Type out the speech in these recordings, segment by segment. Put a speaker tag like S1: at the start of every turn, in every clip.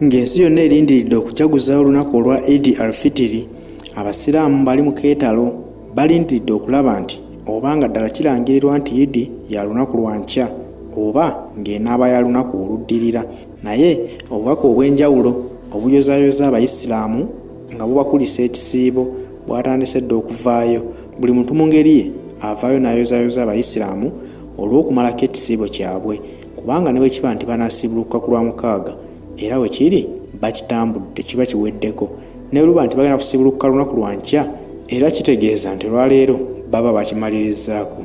S1: Ng'ensi yonna erindiridde okujaguza olunaku olwa Eid al-Fitr, Abasiraamu bali mu keetalo balindiridde okulaba nti oba nga ddala kirangirirwa nti Eid ya lunaku lwa nkya oba ng'enaaba ya lunaku oluddirira. Naye obubaka obw'enjawulo obuyozaayoza Abayisiraamu nga bubakulisa ekisiibo bwatandise dda okuvaayo. Buli muntu mu ngeri ye avaayo n'ayozaayoza Abayisiraamu olw'okumalako ekisiibo kyabwe kubanga ne bwe kiba nti banaasiibulukuka ku Lwamukaaga era we kiri bakitambudde kiba kiweddeko. Ne bwe luba nti bagenda kusiibulukuka lunaku lwa nkya era kitegeeza nti olwaleero baba bakimalirizzaako.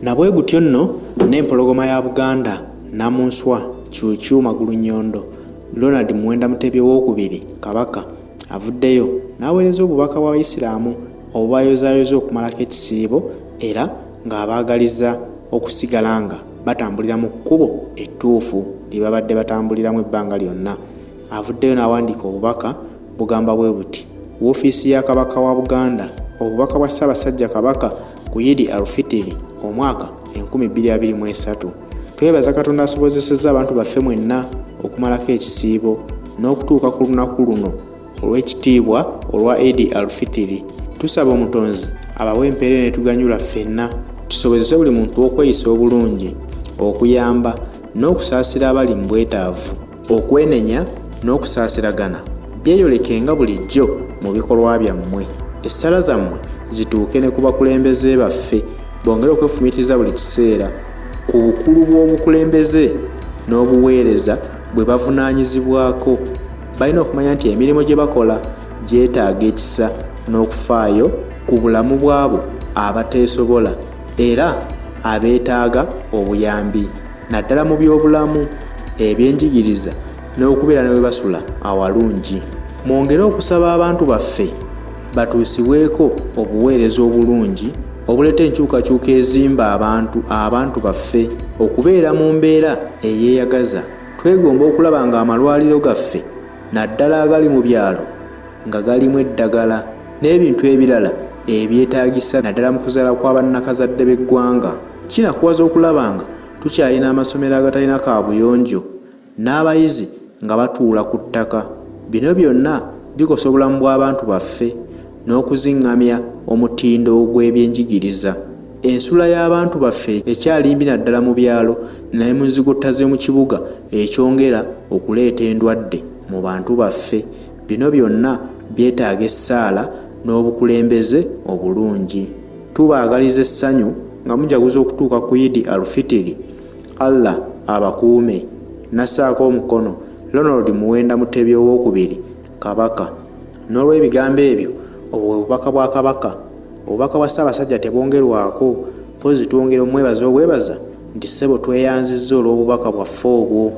S1: Na bwe gutyo nno n'Empologoma ya Buganda Namunswa Kyukyu Magulunnyondo Ronald Muwenda Mutebi Owookubiri Kabaka avuddeyo n'aweereza obubaka bw'Abayisiraamu obubayozaayoza okumalako ekisiibo era ng'abaagaliza okusigala nga batambulira mu kkubo ettuufu lye babadde batambuliramu ebbanga lyonna. Avuddeyo n'awandiika obubaka bugamba bwe buti, Woofiisi ya Kabaka wa Buganda, Obubaka bwa Ssaabasajja Kabaka ku Yidi Alfitiri omwaka 2023. Twebaza Katonda asobozesezza abantu baffe mwenna okumalako ekisiibo n'okutuuka ku lunaku luno olw'ekitiibwa olwa Eid al-Fitiri. Tusaba Omutonzi abawe empeera enetuganyula ffenna, kisobozese buli muntu okweyisa obulungi, okuyamba n'okusaasira abali mu bwetaavu. Okwenenya n'okusaasiragana byeyolekenga bulijjo mu bikolwa byammwe. Essala zammwe zituuke ne ku bakulembeze baffe bongere okwefumiitiriza buli kiseera ku bukulu bw'obukulembeze n'obuweereza bwe bavunaanyizibwako. Balina okumanya nti emirimu gye bakola gyetaaga ekisa n'okufaayo ku bulamu bw'abo abateesobola era abeetaaga obuyambi naddala mu byobulamu, ebyenjigiriza n'okubeera ne we basula awalungi. Mwongere okusaba abantu baffe batuusibweko obuweereza obulungi obuleeta enkyukakyuka ezimba abantu abantu baffe okubeera mu mbeera eyeeyagaza. Twegomba okulaba ng'amalwaliro gaffe naddala agali mu byalo nga galimu eddagala n'ebintu ebirala ebyetaagisa naddala mu kuzaala kwa bannakazadde b'eggwanga. Kinakuwaza okulaba nga tukyalina amasomero agatalina kaabuyonjo n'abayizi nga batuula ku ttaka. Bino byonna bikosa obulamu bw'abantu baffe n'okuzingamya omutindo gw'ebyenjigiriza. Ensula y'abantu baffe ekyali mbi naddala mu byalo ne mu nzigotta z'omu kibuga ekyongera okuleeta endwadde mu bantu baffe. Bino byonna byetaaga essaala n'obukulembeze obulungi. Tubaagaliza essanyu nga mujaguza okutuuka ku Idi Alfitiri. Allah abakuume. Nassaako omukono, Ronald Muwenda Mutebi Owookubiri, Kabaka. N'olwebigambo ebyo, obwo bwe bubaka bwa Kabaka. Obubaka bwa Ssaabasajja tebwongerwako, mpozzi twongera omwebaza obwebaza nti ssebo tweyanzizza olw'obubaka bwaffe obwo.